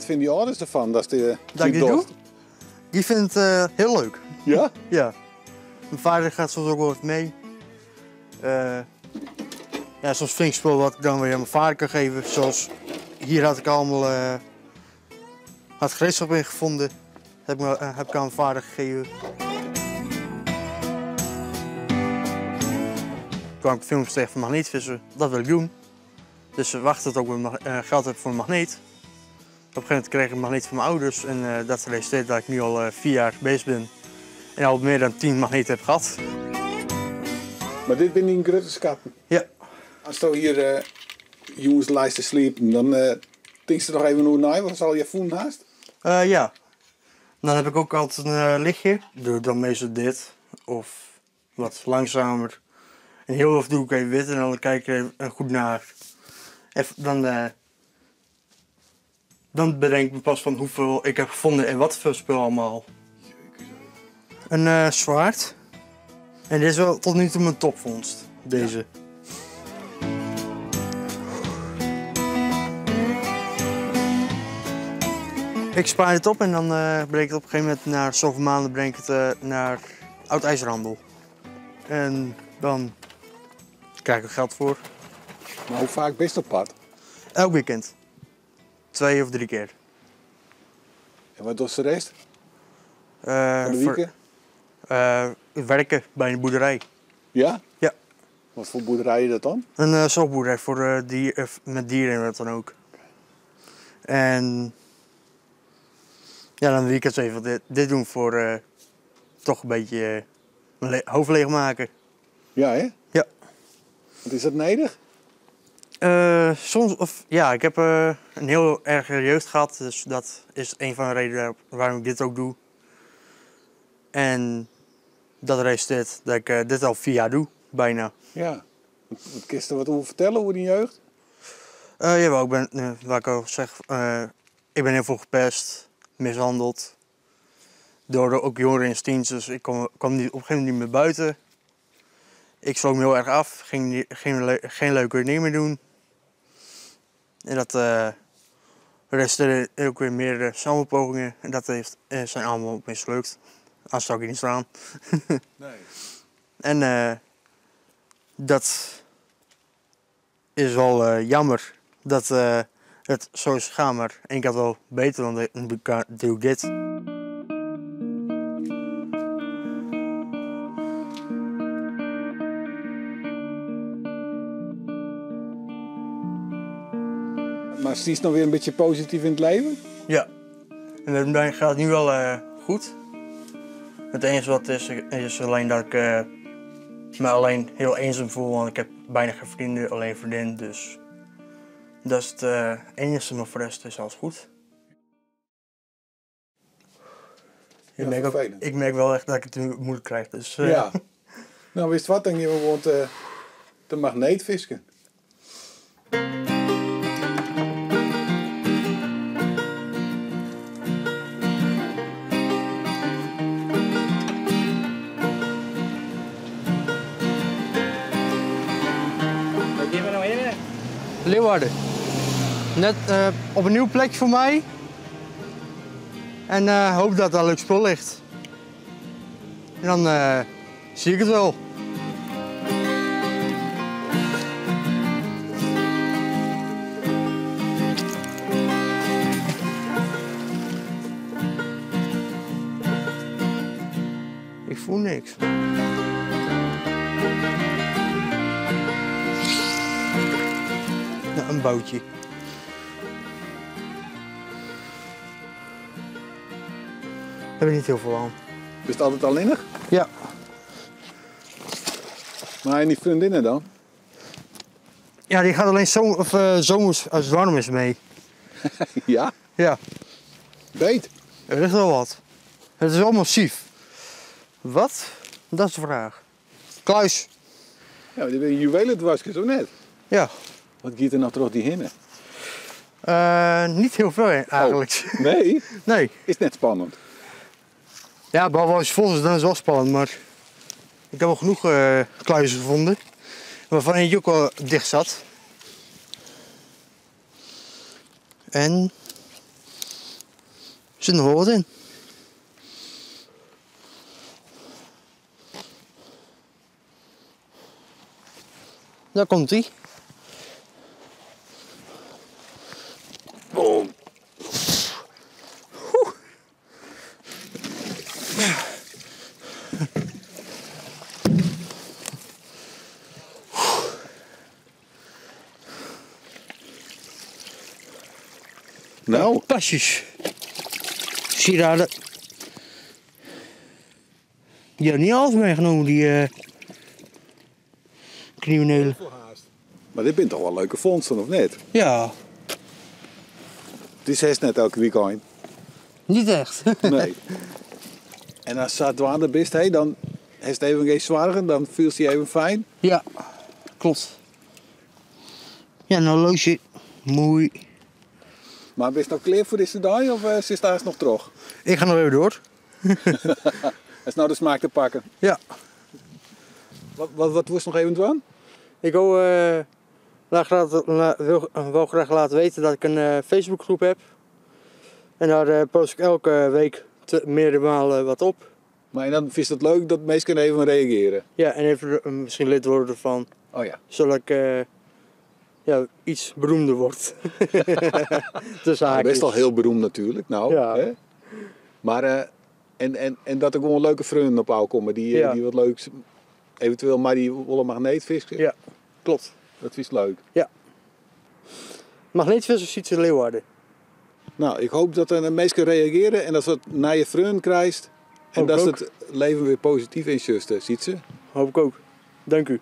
fine dy âlders derfan datst dit Dat ik dit doe? dochst? Die vindt het heel leuk. Ja? Ja. Mijn vader gaat soms ook wel wat mee. Ja, soms vind ik spul wat ik dan weer aan mijn vader kan geven. Zoals hier had ik allemaal had gereedschap in gevonden. Dat heb ik aan mijn vader gegeven. Toen kwam ik filmpjes tegen van magneetvissen. Dat wil ik doen. Dus we wachten tot ik geld heb voor een magneet. Op een gegeven moment kreeg ik een magneet van mijn ouders en dat resulteert dat ik nu al 4 jaar bezig ben. En al meer dan 10 magneten heb gehad. Maar dit zijn die grote schatten? Ja. Als je hier jongens lijst te sliepen, dan denk je nog even hoe naar, wat zal je voelen haast? Ja. Dan heb ik ook altijd een lichtje. Doe ik dan meestal dit of wat langzamer. En heel veel doe ik even wit en dan kijk ik er even goed naar. En dan bedenk ik me pas van hoeveel ik heb gevonden en wat voor spul allemaal. Een zwaard. En dit is wel tot nu toe mijn topvondst, deze. Ik spaar het op en dan breng ik het op een gegeven moment na zoveel maanden breng ik het naar Oud IJzerhandel. En dan krijg ik er geld voor. Maar hoe vaak ben je op pad? Elk weekend. 2 of 3 keer. En wat doet de rest? Van de weekend? Werken bij een boerderij. Ja? Ja. Wat voor boerderij is dat dan? Een zorgboerderij voor met dieren en wat dan ook. En dan weekends even dit doen voor toch een beetje mijn hoofd leegmaken. Ja, hè? Ja. Want is dat nodig? Soms, of, ja, ik heb een heel erge jeugd gehad, dus dat is een van de redenen waarom ik dit ook doe. En dat resulteert dat ik dit al 4 jaar doe, bijna. Ja. Wat kun je er wat over vertellen over die jeugd? Jawel, ik ben, wat ik al zeg, ik ben heel veel gepest, mishandeld. Door de, ook jongeren in Stiens, dus ik kwam op een gegeven moment niet meer buiten. Ik sloot me heel erg af, ging geen leuke dingen meer doen. En dat resulteerde ook weer meerdere zelfmoordpogingen. En dat zijn allemaal mislukt. Anders zou ik hier niet staan. Nee. En dat is wel jammer dat het zo is gegaan, maar ik had wel beter, want dan doe ik dit. Maar is het nog weer een beetje positief in het leven? Ja, en dat gaat nu wel goed. Het enige wat is, is alleen dat ik me alleen heel eenzaam voel, want ik heb bijna geen vrienden, alleen vriendin. Dus dat is het enige, maar voor de rest is alles goed. Ja, vervelend. Ik merk wel echt dat ik het nu moeilijk krijg. Dus. Ja. Nou, wist wat, dan je gewoon te magneetvisken. Leeuwarden. Net op een nieuw plekje voor mij. En hoop dat daar leuk spul ligt. En dan zie ik het wel. Ik voel niks. Nou, een boutje. Heb ik niet heel veel aan. Is het altijd alleenig? Ja. Maar en die vriendinnen dan? Ja, die gaat alleen zomers als het warm is mee. Ja? Ja. Beet? Er ligt wel wat. Het is wel massief. Wat? Dat is de vraag. Kluis. Ja, maar die ben juwelendwaskers, of net? Ja. Wat giet er nou terug die hinnen? Niet heel veel eigenlijk. Oh, nee? Nee. Is net spannend. Ja, behalve als je vol is, dan is het wel spannend, maar ik heb al genoeg kluizen gevonden. Waarvan eentje ook wel dicht zat. En Zit nog wel wat in. Daar komt hij. Oh. Nou. Pasjes. Sieraden. Die hebben niet alles meegenomen, die criminelen. Maar dit bent toch wel leuke vondsten, of niet? Ja. Het is heus net elke weekend. Niet echt. Nee. En als ze dwaande bist, hey, dan heeft het even geen zwargen, dan voelt ze even fijn. Ja, klopt. Ja, een horloge. Mooi. Maar ben je nou klaar voor deze dag of zit daar nog terug? Ik ga nog even door. Is nou de smaak te pakken? Ja. Wat was nog even doen? Ik wil graag laten weten dat ik een Facebookgroep heb. En daar post ik elke week meerdere malen wat op. Maar en dan vind je het leuk dat mensen kunnen even reageren? Ja, en even misschien lid worden ervan. Oh ja. Zodat ik iets beroemder word. Dus nou, best al heel beroemd natuurlijk. Nou, ja. Hè? Maar en dat er gewoon leuke vrienden op komen die, die wat leuks, eventueel maar die wollen magneetvisken. Ja, klopt. Dat is leuk. Ja. Magneetvissen ziet ze Leeuwarden. Nou, ik hoop dat er de meesten reageren en dat ze het naar je vriend krijgt. En Hoop dat ze ook. het leven weer positief injusten, ziet ze? Hoop ik ook. Dank u.